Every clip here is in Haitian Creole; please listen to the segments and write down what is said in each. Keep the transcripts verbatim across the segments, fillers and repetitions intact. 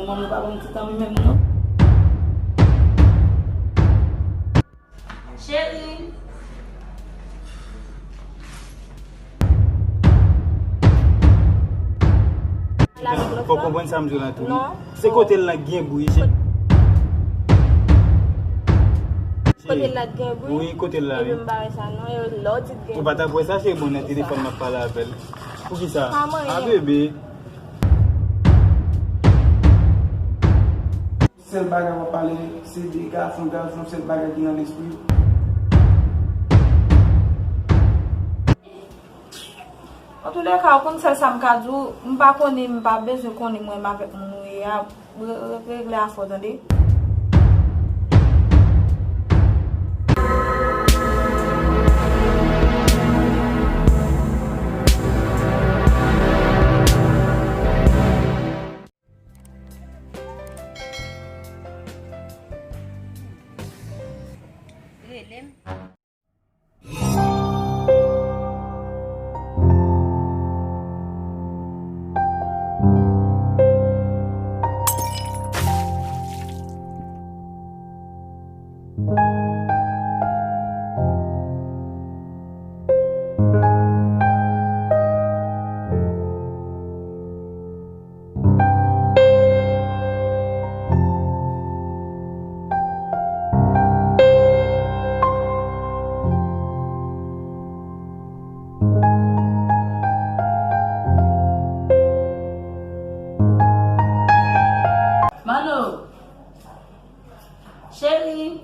Mwen, nou pa ban m ti tan menm, non. Cheri. Fò w konprann sa m di w la tou. Non. Se kote l la gen bri. Kote l la gen bri. Wi, kote l la, wi. Epi m pa wè sa non, e lè w di gen bri. Ou pa t ap wè sa, se bon nan telefòn m ap pale avè l. Poukisa? A, bebe. Sèl bagay w ap pale, se de gason, gason, sèl bagay ki nan lespri w. Antoulèka, ou konn sèl sa m ka di w, m pa konnen, m pa bezwen konnen mwen menm avèk moun ou ye a. Re-, re-, regle afè w, tande? Rele m. Mano, cheri.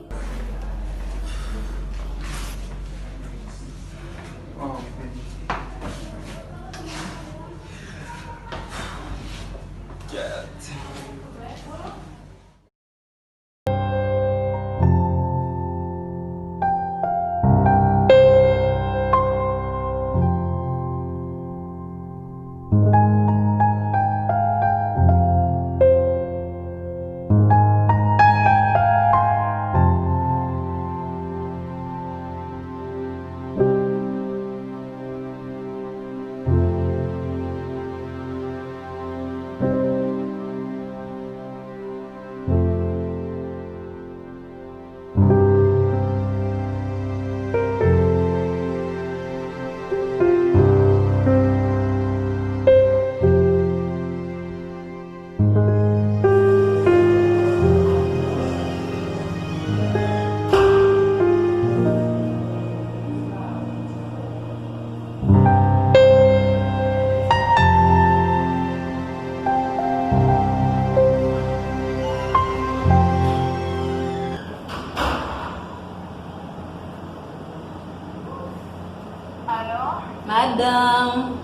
Alo? Madanm.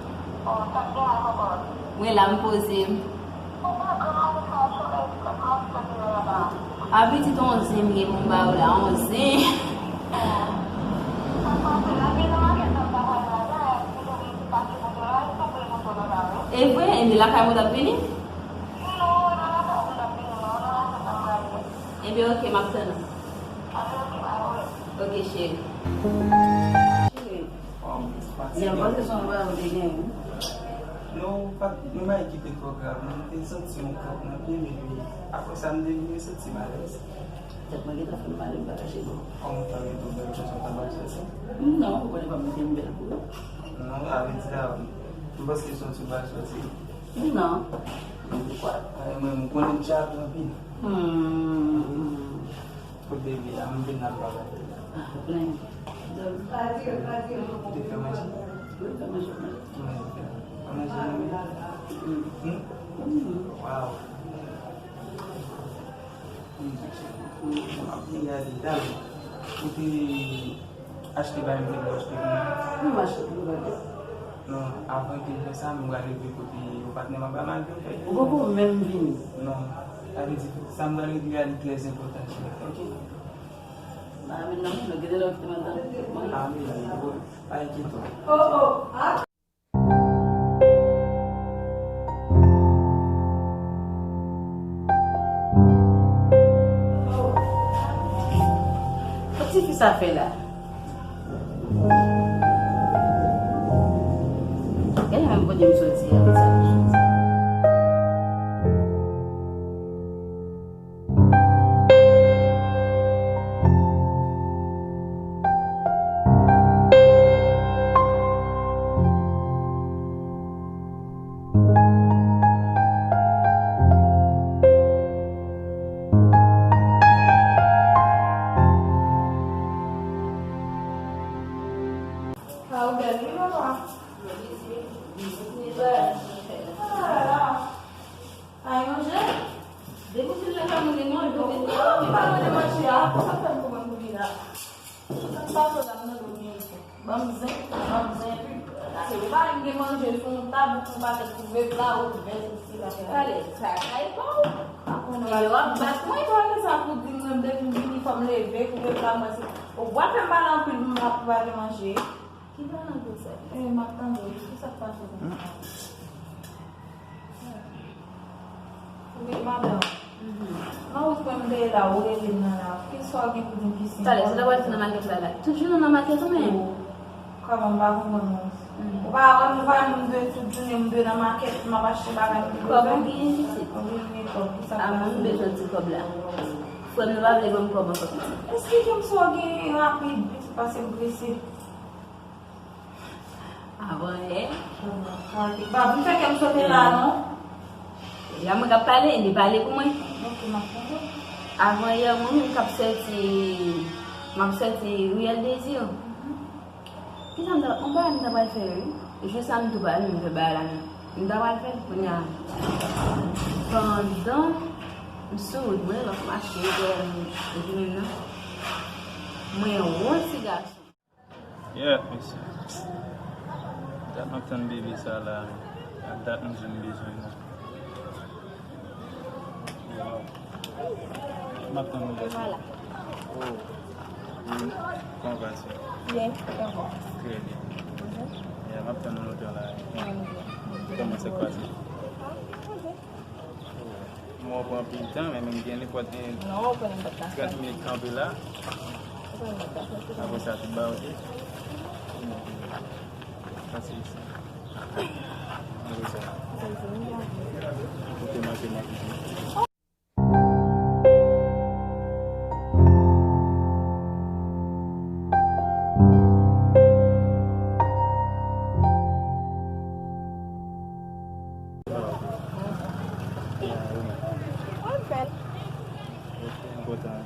Oh, sa k gen la, kòkòt? Mwen la, m poze m. Ou pa gen anyen fè sou èks mwen sou nimewo la. A pitit, yon zen m gen pou m ba ou la, yon zen. Sa k pase la? Gen nan makèt la m ta pral la, dayè, m te vin pase pou mwen la, e tankou l konn nan la, wi. E vre? Enben lakay mwen t ap vini? Non, nan lakay mwen t ap vini, non, nan lakay mwen t ap vini. Enben, oke, m ap tann ou. Oke, cheri. Cheri. Jan m panse se yon bagay ou te genyen, wi. Non, ou pa t, nou pa t kite twò grav, non. M te santi yon krant nan pye m, epi apre sa, m te vin santi m alèz. Tèt mwen gentan fè m mal, m pa kache non. Kòman w fè gentan bèl chans ou ta pral sòti? Non, ou konnen pa mete m bèl pou ou. Non, sa vle di la, m panse se yon ti bagay sòti. Non. Mwen menm, ou konnen m tchape anpil. Hmm. Kote li a, m vin nan bagay. Ah, plen. Ou te fè manje? Wi, fè manje, manje. Manje, manje, manje. Hmm? Hmm. Wow. Hmm. M ap vin gade, dam. Ou te Achte bay m, te pou achte pou mwen. Non, m achte pou ou, bebe. Non, avan ke m fè sa, m pral rive kote yon patnè m ap bay malgre w fè. Ou poko menm vini. Non, sa vle di, sa m pral regle a, li trè enpòtan, cheri. Ok. Ba, men non, nou gen lè w kite m antann. Ah, men, pa enkyete w. Oh, oh, ah. Sa tifi sa fè la? Gade menm kote m soti a, sa. Ban m zen, ban m zen, epi, gade, ou pa vin gen manje sou yon tab, ou fè yon pakèt kouvèt la, ou vè sou sila. Gade, sa kay pa w. Apre, w ap bat mwen. Ou pa gen sa pou di m, menm depi m vini, fò m leve, kouvèt la, mwen se. Ou pa fè m pale anpil, m pa, pa gen manje. Ki paran pou sa? Eh, m ap tande w. Ki sa k pase konsa? Wi, madanm. Nan wout mwen m te ye la, ou rele m nan la. Kisa w gen pou di m ki se? Talè, se lè w al fè nan makèt la la. Tout jounen w nan makèt ou menm? Kòman m pa konprann ou? Ou pa wè m, ou pa wè m dwe tout jounen m dwe nan makèt, m ap achte bagay m bezwen. Kòman w genyen pitit? Ou vin gen kòb, kisa k pase? A, mwen m bezwen ti kòb la. Frè m nan pa vle ban m kòb ankò pitit. Esplike m sa w genyen rapid, pitit, paske m prese. Avan yè. Ba, vin fè kè m sote la, non? Ya mwen k ap pale, li pale pou mwen. Ok, m ap tande. Avan yè, mwen menm k ap sòti, m ap sòti Riyèl Dezi. Kisa m ta, yon bagay m ta pral fè, wi. Jou sa m tou pral menm fè bagay la menm. M ta pral fè l kounye a. Pandan m sou wout mwen, lòt mache, epi menm nan. Mwen wè yon ti gason. Yeah, mesye. Dat m ap tann bebe sa la. Dat m di m bezwen nan. Wow. M ap tann bebe. Voilà. Oh. Mm. Kòman w pase? Byen, kòman w? Trè byen. Mhm. Yeah, m ap tann ou lontan la. Mm. Kòman se k pase? Ah, ok. Mwen pran anpil tan, men menm gen nenpòt, eh, trant minit kanpe la. Apre sa, tout bagay oke. Pase isi. Apre sa. Oke, m ap, m ap. Mwen kontan.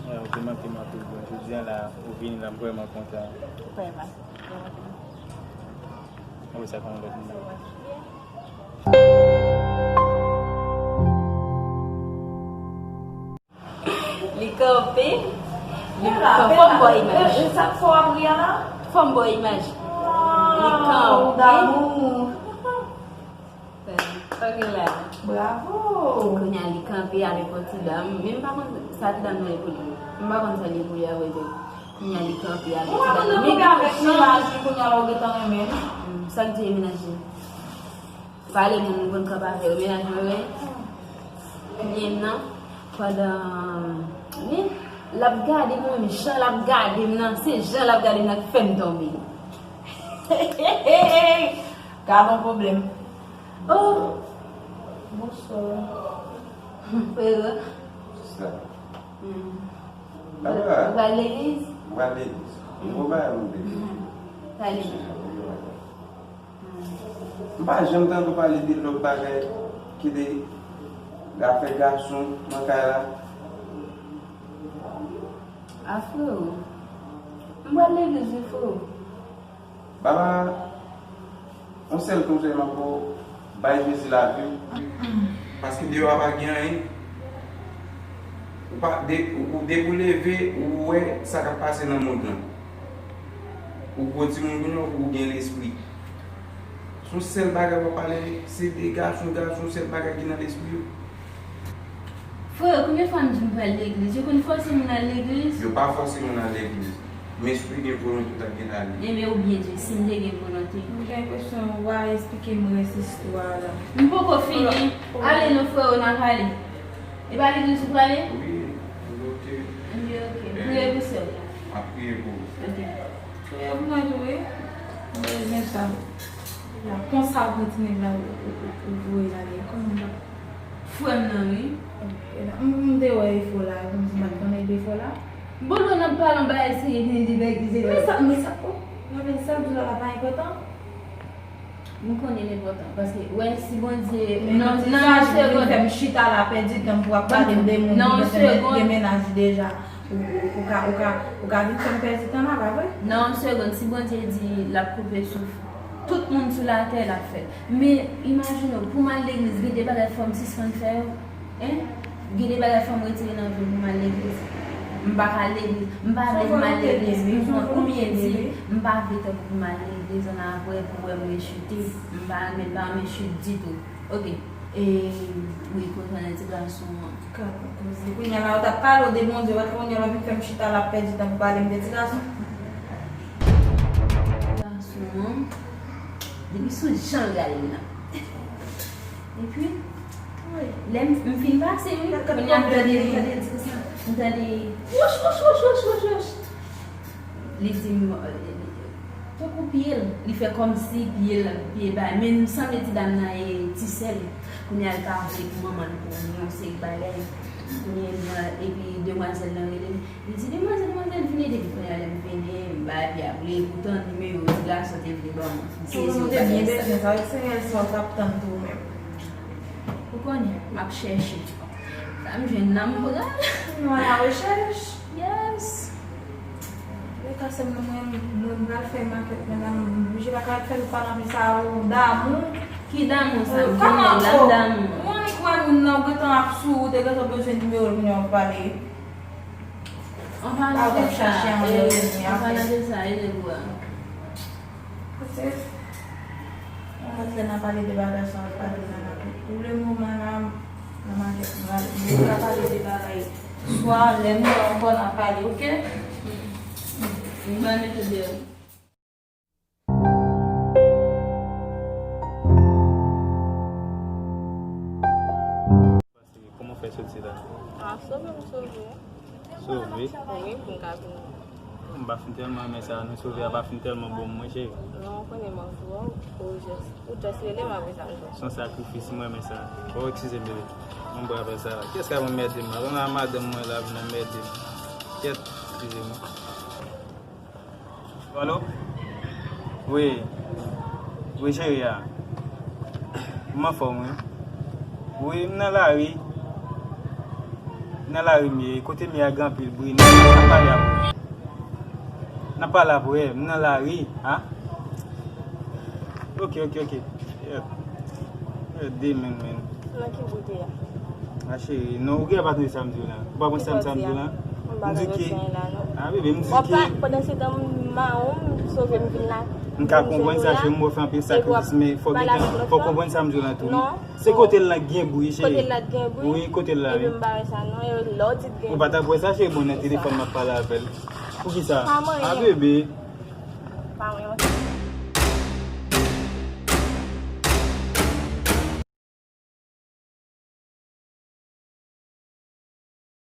Ou te manke m anpil, bon, jodi a la, ou vini la, m vrèman kontan. Ou pa e pase. Anvoye sa pa yon lòt nimewo. Li kanpe. Li kanpe. Fò m ba w imaj. E, e sa k fè w ap ri a la? Fò m ba w imaj. Li kanpe. Wow, d'amour. Sa gen la. Bravo. Kounye a, li kanpe avèk yon ti dam. Men m pa konn sa ti dam nan ye pou li. M pa konn sa li ye pou li a vrè di. Kounye a, li kanpe avèk ti dam nan. Ou pa konn kanpe avèk menaj li, kounye a la ou gentan renmen l. Hmm, sa k di e menaj li? Pale moun, moun konn kanpe avè yo, menaj mwen, wi. Kounye a nan, pandan, men, l ap gade mwen, men jan l ap gade m nan, se jan l ap gade m nan k fè m tonbe. Gad on pwoblèm. Oh! Bonswa. Frero. Sa. Hmm. Ou pral legliz? Ou pral legliz. Nouvo bagay nou te. Pale. M pa janm tande w pale de lòt bagay ki de afè gason nan kay la. A frero, m pral legliz wi frero. Baba, yon sèl konsèy m ap ba w, bay Jezi lavi w. Paske deyò a pa gen anyen. Ou pa, de, ou, depi w leve, ou wè sa k ap pase nan mond lan. Ou gwo timoun kounye a, ou gen lespri. Se yon sèl bagay w ap pale, se de gason, gason, sèl bagay ki nan lespri w. Frè, konbyen fwa m di w m pral legliz? Yo konn fòse moun al legliz? Yo pa fòse moun al legliz. Men si w te gen volonte, w t ap gentan ale. Enben, ou byen di, si m te gen volonte. M gen enpresyon w a esplike m rès istwa a la. M poko fini. Ale non, frè, n a pale. E pa legliz ou prale? Wi, m oke. Enben, oke. Priye pou sè w. M ap priye pou ou. Oke. Priye pou mwen tou, wi. M bezwen sa. La, konsa w pran ti nèg la, ou, ou, ou, ou voye l ale. Kòman m pa Frè m nan, wi. M, m te wè efò la, kòmsi m pa t konn ede efò la. Bon, lè n ap pale yon bagay serye, vin di betize. Men sa, men sa, oh, men sa m di w la, la pa enpòtan. M konnen l enpòtan, paske, wè, si Bondye, nan, nan yon segonn. Fè m chita la, pèdi tan pou w ap pale m de moun ki gen, gen mennaj deja. Ou, ou, ou ka, ou ka, ou ka vin fè m pèdi tan la, pa vre? Nan yon segonn, si Bondye di l ap koupe souf tout moun sou latè, l ap fè l. Men, imajine w, pou m al legliz, gen de bagay fò m sispann fè yo. Hein? Gen de bagay fò m retire nan vi m pou m al legliz. M pa ka al legliz, m pa vle m al legliz, m konn ou byen di, m pa vle tankou pou m al legliz annapre pou wè m rechute. M pa renmen, m pa renmen chute ditou. Ok. E, wi, kontan ti gason an. Gad yon koze. Kounye a la, ou t ap pale w de Bondye, wè kounye a la, w vin fè m chita la, pèdi tan pou pale m de ti gason. Gason an, depi sou jan l gade m nan. Epi, lè m, m fin pase, wi, kounye a m tande, m tande di konsa, m tande, wouch, wouch, wouch. Li di m, tankou pye l, li fè kòmsi pye l, pye bay, men m sanble ti dam nan e ti sè l. Kounye a l pa vle pou manman l pou yon seri bagay. Kounye a, epi demwazèl lan rele m. Li di, "Demwazèl, demwazèl, vini." Depi kounye a lè m vini, m bay pye a boule, poutan nimewo ti gason te vle ban mwen. M sezi ou te byen bezwen sa, se rèl sa w t ap tann tou ou menm. Ou konnen, m ap chèche. Sa m jwenn nan m pral. Nou a la rechèch. Yes. Lè ka sèm nan mwen, mwen m pral fè makèt, medam, m oblije pa ka fè l pa nan sa ou damou. Ki damou sa? M konnen la m damou. Mwen annik wè moun nan, ou gentan ap sou, ou te gentan bezwen nimewo l, kounye a w ap pale. An palan de sa, e, an palan de sa, e, Debora. Paske, an fèt, lè n ap pale de bagay sa, n ap pale nan lavi. Pou le moman la, nan makèt, m pa, m pa pale de bagay. Swa lè m wè ankò, n ap pale, oke? M pral mete deyò. Kòman w fè soti la? A, sove m sove. Sove? Wi, pou m ka vini. M pa fin tèlman renmen sa, nou sove a pa fin tèlman bon, mwen, cheri. Non, ou konnen m anvi wè w, pou jès, pou jès rele m apre sa m jwenn. Se yon sakrifis, m renmen sa. Bon, eskize m, bebe. Mwen bò apre sa. Kiyès k ap anmède m la? Kounye a madanm mwen la vin anmède m. Kèt, eskize m. Alo? Wi. Wi, cheri a. M anfòm, wi. Wi, m nan lari. M nan lari m ye. Kote m ye a gen anpil bri. N ap pale apre. N ap pale apre. M nan lari. A? Ok, ok, ok. Yeah. Yeah, demen, men. Nan ki bri w te ye a? A, cheri, non, ou genlè pa tande sa m di w la. Ou pa konn sa m, sa m di w la? M di ke, a, bebe, m di ke. Pandan se tan, m mawon, m sove, m vin la. M ka konprann sa, cheri, m wè w fè anpil sakrifis, men fò w gentan, fò w konprann sa m di w la tou, wi. Se kote l la gen bri, cheri. Kote l la gen bri? Wi, kote l la, wi. Epi m pa wè sa, non, e lè w di gen bri. Ou pa t ap wè sa, cheri, bon, nan telefòn m ap pale avè l. Poukisa? A, bebe. Pa mwen, mwen.